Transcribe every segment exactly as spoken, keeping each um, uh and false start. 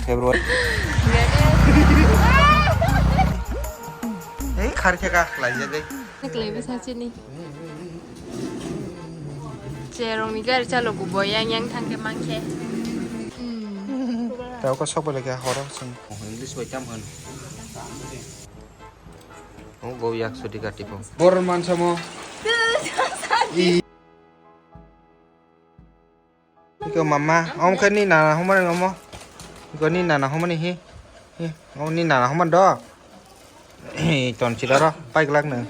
February. Ei, khar khe ka khlai jagwi. Naklai bwsa chini. Cherokni gari chalogo bo yang yang thangkhe mankhe. Hmm. Tao ka sok bai khe horo chwng. English bai tam hwn. Oh, bo yak sudi gati po. Bor man samo. Iko mama, om khe ni nana humani omo. Iko ni nana humani hi. Hi, om ni nana human do. Hi, ton chida ro, pai glak nang.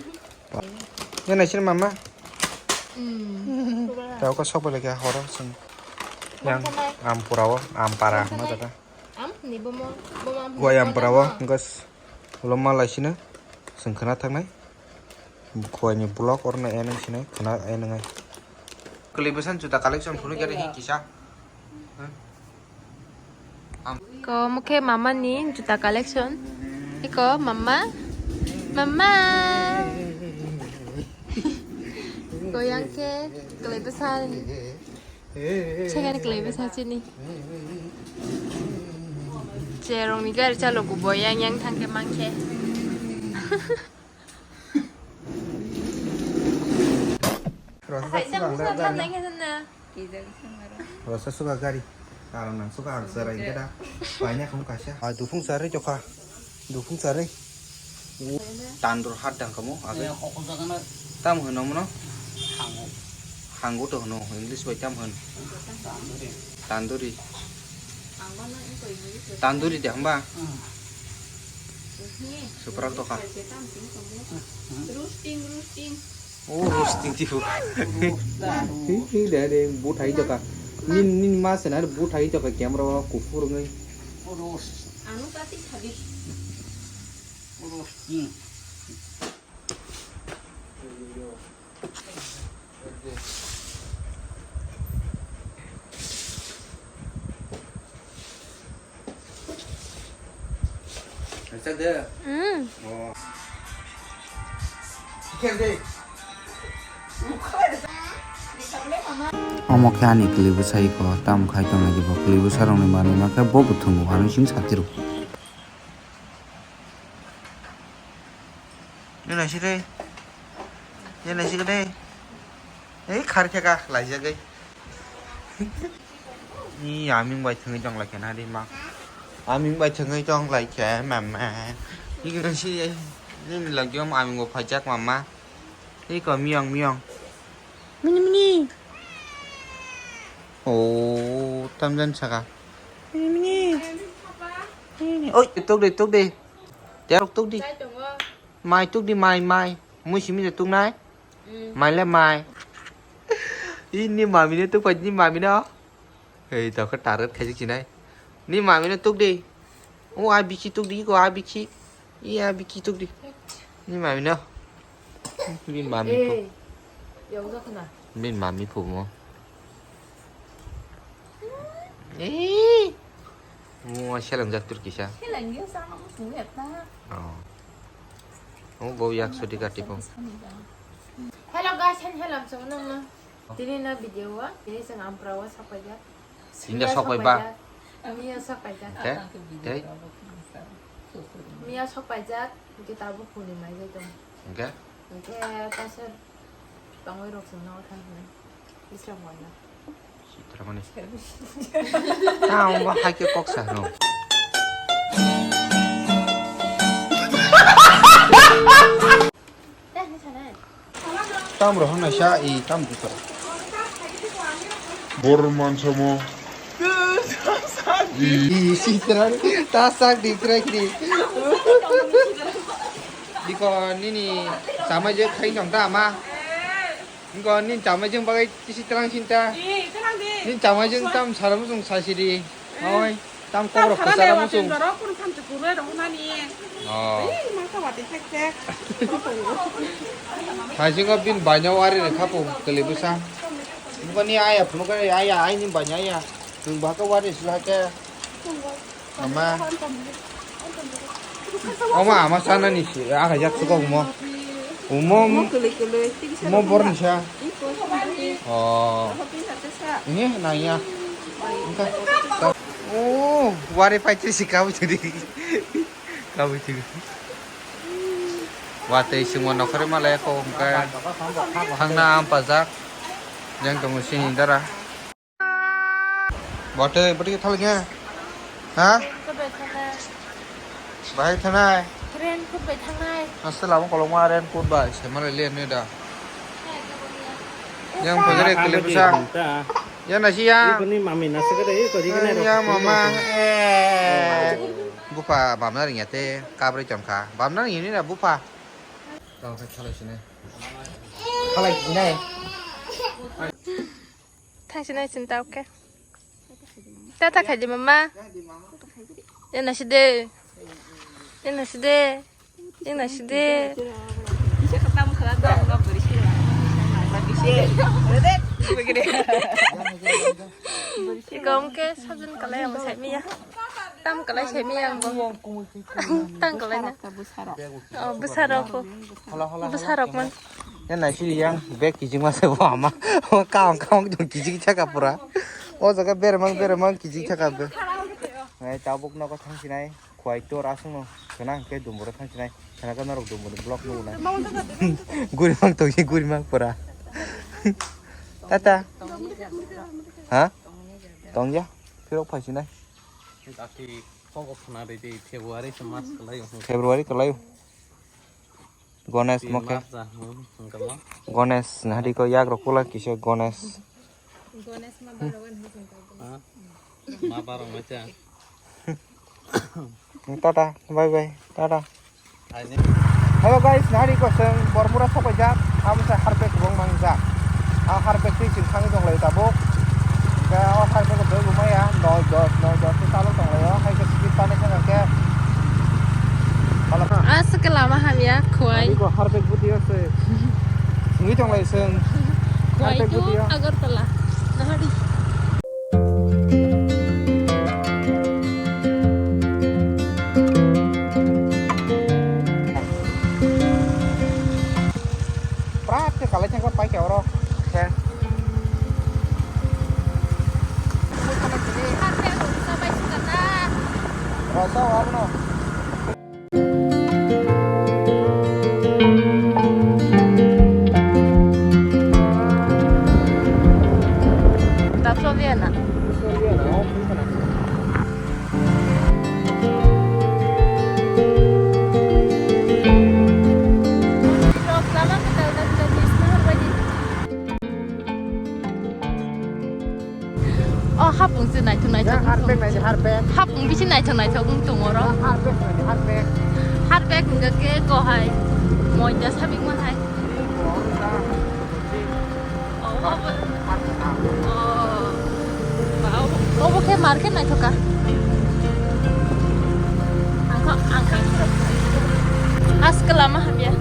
Ni nai sin mama. Hmm. Tao ko sok bai khe horo chwng. Yang am pura o, am para ma jaka. Am ni bomo, bomo am. Gua am pura o, gas. Ulo ma lai sino, chwng khna thangnai. Khuaini vlog orno enwng sinai, khna enwngai. Kwlwi bwsani juta collection phunuk ya de hi kisa. Ko mukhe mama ni juta collection. Iko mama. Mama. Ko yang khe kwlwi bwsani. Chekani kwlai bwsa chini. Cherokni gari chalogo bo yang yang thangkhe mankhe. Rasa suka angsa gari. Rasa suka gari. Karon nang suka angsa rai keda. Banyak kamu kasih. Ah, dukung sari joka. Dukung sari. Tandur hat dang kamu, age? Eh, kok jaga na. Tam hono mono? Hangu. Hangu to hono, English bai tam hon? Tandoori. Tandoori. Tandoori de hamba? Hmm. Supra to ka. Hmm. Oh, roasting tipu. Roast, roast. Hi, hi, de, de, buthai joka. Nin, nin ma sena buthai joka camera o kufur ngai. Roast. Anu pati khabi. Roast. Hmm. Chak de. Mm. Oh. Chicken de. Omo khe ani kwlwi bwsai ko, tamo khai tongnai bo kwlwi bwsarokni manwi mankhe bo bo thwngo, ano sing sati rw. Nini naisik de. Nini naisik de. Ei khar khe ka laijagwi. Ni aming bai thwngwi tong lai khe na di ma. Aming bai thwngwi tong lai khe mama. Ni naisik de. Nini lagyo aming bo phaijak mama. Ei ko miyong miyong. Mini mini. Oh, tamjan saka. Mini mini. Mini mini. Oi, tuk de, tuk de. Tiarok tuk di. Mai tuk di, mai, mai. Mui simi de tuk nai. Mm. Mai le mai. Ini mami ne tuk pai, ni mami no. Hei, tokhe target khaijak sinai. Ni mami no tuk di. O, a bikhi tuk di, ko a bikhi. I a bikhi tuk di. Ni mami no. Ni mami ko. Eh, yaujakna. Ni mami ko mo. Ee. Mo selengjak tur kisa. Selengya sama mo tu eta. Oh. Oh, bo yak sudi kati po. Hello guys, hen hello so nang na. Tini na video wa, tini sang ampra wa sapaja. India sok pai ba? Miya sok paijak. Te? Te? Miya sok paijak, hingke tabuk hwnwi maijak tong. Hingke? Hingke kaisa tongwi rok chwngno thang hwnwi. Israng wana. Sitramani. Tamo ba hai khe kok sa hwno. Tam rohon na sha i tam tu sara. Bor man samo. I sitra ta sak di trai kri. Diko nini sama je khai jong ta ma. Diko nin sama jeng bagai kisi terang cinta. Nin sama jeng tam sara musung sasiri. Oi. Tam kokrok kwcharo muchung. Jorok kun tham chukuru rok nani. Oh. Ei, mangsa wati thek thek. Thaising o bin baino wari ni khapo kwlwi bwsa. Nukani aya phunukani aya aini baino aya. Nwng bahaka wari sila khe. Ama. Oma ama sanani si, aha jak suka umo. Umo. Umo kwlwi kwlwi. Umo borni sa. Oh. Ini nanya. Oh, wari paitri si kabui tiri. Kabui tiri. Watwi singmo nokhorwi malai kok hwnkhe thangna ampajak. Yang tongo sini dara. Bwtwi, bwtwi thalgya. Ha? Bahai thanai. Raincoat bai thanai. Hasta lama kolokma raincoat bai, se malai le ne da. Yang pagare kele bisa. Ya nasi ya. Ini mami nasi kada, ini kau di kena. Ya mama. Eh. Bupa bamna ringya te, kabri chongkha. Bamna ringya ni na bupa. Tao khe thalai sini. Thalai sini. Thang sinai sin tao khe. Tata khai di mama. Ena si de. Ena si de. Ena si de. Ikom ke sajun kalai ang sai miya. Tam kalai sai miya ang bo. Tang kalai na. Oh, bwsarok bo. Bwsarok man. Ya naisidi yang bag kijima se bo ama. O kaong kaong jong kijik chaka pura. O jaga beremang beremang kijik chaka be. Nai tabuk nogo thang sinai. Khwai tor aswkno. Khwna hwnkhe dumboro thang sinai. Khwna khe norok dumboro block nugo nai. Gurimang tongsi gurimang pura. Tata. Ha? Tongya. Phirok phai sinai. Kok khwna ridi February se mas kwlaio. February kwlaio. Gonesh mo khe. March, hmm, hwnkhe mo. Gonesh nahadi ko yak rok pula kisa Gonesh. Gonesh ma barok wng hwnkhe. Ha? Ma barok ma cha. Tata, bye bye, tata. Hello guys, nahari ko seng Bormura sopaijak, amo se harpek rong mangjak. A harpek twi sing thangwi tong lai tabuk. Ga o harpek ko doi bumaya, no dos, no dos se talo tong lai o, hai ke speed tane khe khe. Aswk lama hamya, khwai. Ani ko harpek buti ase. Singwi tong lai seng. Khwai harpek to buti o. Agartala. Nahari. Prat khe kalai thangkha paikha oro. Khe. Rasa abono. Tapso liya na. O hapung se naithok naithok wng tong. Harpek naidi harpek. Hapung bisi naithok naithok wng tong oro. Harpek naidi harpek. Harpek hwnkhe ke kohai moida sabik manhai. Oh, obo. Oh. Ba, obo, obo khe market naithok kha. Ang kha, ang kha. Aswk lama hamya.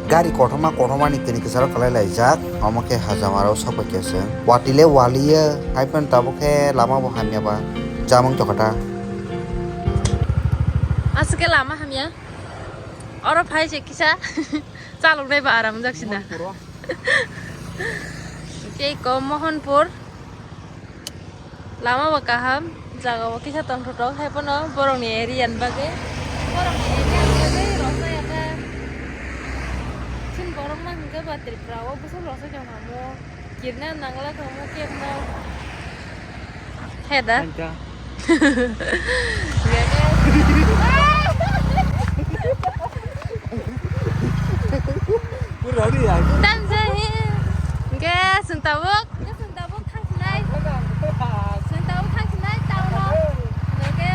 Gari kothoma kothoma ni tini kwcharo kwlai laijak, omo khe hajamaro sokbai khe se. Watwi le waliya, hai phano tabuk khe lama bo hamya ba, chamung tokha ta. Aswk khe lama hamya. Oro phai se kisa chalok nai ba aram jak sina. Tei ko Mohanpur. Lama bo kaham, jaga bo kisa tongthok thok, hai phano borokni area ni bagwi, borokni area ni bagwi rwchaya khe. Chini borok ma hwnkhe ba Tripura o bwswk rwchai tong kha mo, kirna nangla kha mo kebo no. He da? Thank you. Tam se hi. Hwnkhe chwng tabuk. Hwnkhe chwng tabuk thang sinai. Chwng tabuk thang sinai town o. Hwnkhe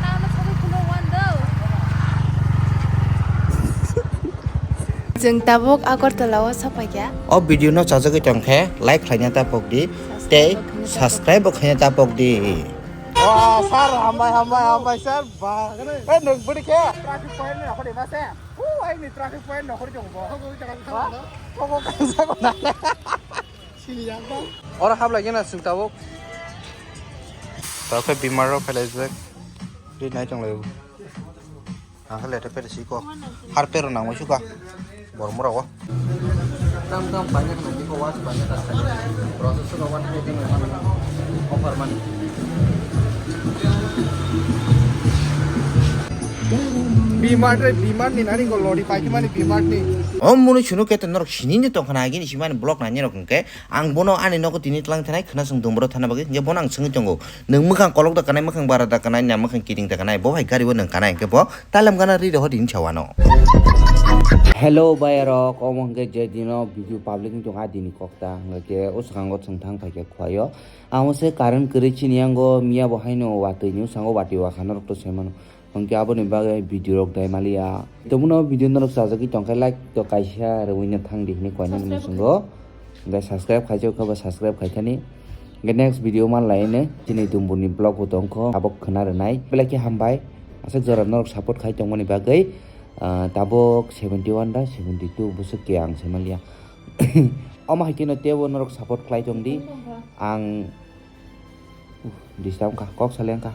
town o sogwi phunuk wan do. Chwng tabuk Agartala o sokphaikha. O video no chajagwi tongkhe like khlaina ta pokdi tei subscribe bo khlaina ta pokdi. Oh, sir, hambai, hambai, hambai, sir. Ba, eh, nwng bwrwi khe traffic point ni nokhorwi ma se. Hu, aini traffic point nokhorwi tongo bo. Koko kangsa ko na. Sini yang ba. Oro hablai gena chwng tabuk. Tabuk khe bimar rok phailaijak. Ri nai tong lai. Ang khe letha pera si ko. Har pero nangwi suka. Bormura o. Tam tam banyak na, jiko was banyak na. Process to one thousand offer man. B-Mart re, B-Mart ni nani go lori paiki mani B-Mart ni. Om munu sunu ke to norok sini ni tongkhana agini simani blog nani rok hwnkhe ang bono ani nogo tini tlang thanai khwna sung dong boro thana bagwi hwnkhe bono ang swngwi tongo. Nwng mwkhang kolok da kanai, mwkhang bara da kanai, na mwkhang kiting da kanai, bo hai gari o nwng kanai, hwnkhe bo talam gana ri rohor din chawano. Hello, bayarok, omo hwnkhe je dino video public ni tong a dini kokta, hwnkhe o swkango chwng thang phaikhe khuaio. Amo se current kwrwi chini yango, miya bo haino watwi ni bwskango watwi wakha norok to sai mano. Hwnkhe aboni bagwi video rok dai maliya. Tongmano video norok chajagwi tongkhe like to kaisa rwino thangdi hinwi koinani muchungo. Hwnkhe subscribe khaijak khe bo subscribe khaithani. Hwnkhe next video manlaino chini Dumbur ni vlog o tongkho abo khwna rwnai. Belai khe hambai. Aswk jora norok support khai tongmani bagwi, ah, tabuk seventy one da seventy two bwswk khe ang sai manliya. Omo hai kheno teibo norok support khlai tongdi. Ang, uh, disturb kha, kok saleng kha.